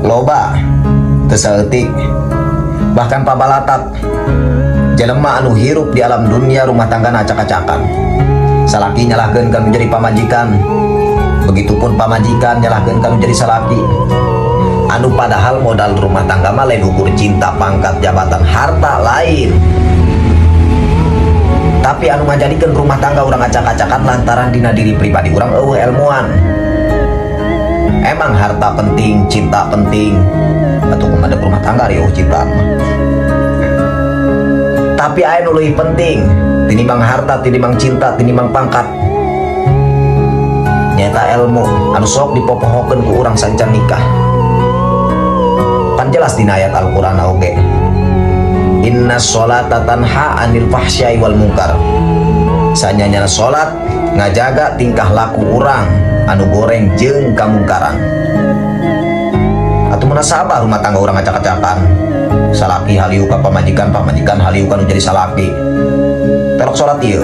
Loba, teu saeutik, bahkan pabalatak jelema anu hirup di alam dunia rumah tangga acak-acakan. Salaki nyalahkeun ka nu jadi pamajikan, begitupun pamajikan nyalahkeun ka nu jadi salaki. Anu padahal modal rumah tangga mah lain ukur cinta, pangkat, jabatan, harta, lain. Tapi anu ngajadikeun rumah tangga urang acak-acakan lantaran dina diri pribadi urang euweuh ilmuan. Emang harta penting, cinta penting. Atau kumaha rumah tangga riuh cinta mah. Tapi aya nu leuwih penting tinimbang harta, tinimbang cinta, tinimbang pangkat. Nyaeta ilmu anu sok dipopohokeun ku urang sancan nikah. Pan jelas dina ayat Al-Qur'an oge. Inna sholata tanha anil fahsyai wal munkar. Sanyana salat ngajaga tingkah laku urang anu goreng jeung kamungkaran. Atau munasabah rumah tangga urang acak-acakan. Salaki haliu ka pamajikan, pamajikan haliu ka nu jadi salaki. Telok salat ieu.